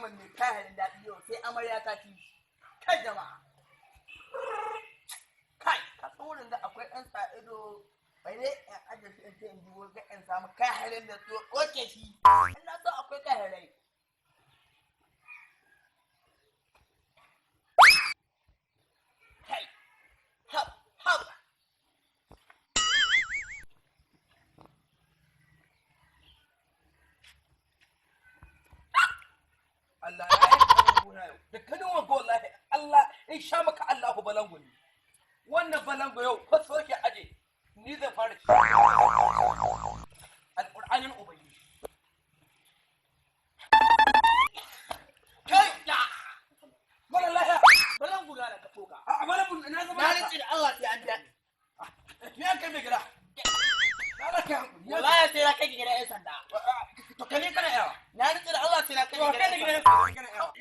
Balangon mai kayan daɗi yau sai amarya ta ci shi. Kai jama'a. Kai, ka tsorin da akwai ɗan sa ido bai dai in aje shi in ce in ji ga in samu kayan da su oke shi. Ina so akwai kayan. Kai, hab, hab. Allah ya yi karin gona yau. Da kanin wa wallahi Allah in sha maka Allahu balango ne. Wannan balango yau ko soke aje ni zan fara ci. Alƙur'anin Ubangiji. Kai, ya. Mara lahiya. Balangu na da ka toka. A balango na zama. Na rantsi da Allah sai an biya. Me an kai mai gida? Na da kai hankuri. Wallahi sai na kai ki gidan 'yan sanda. To kai ne kana yawa. Na rantsi da Allah sai na kai To ki kai ne gidan 'yan gidan sanda. kana yawa.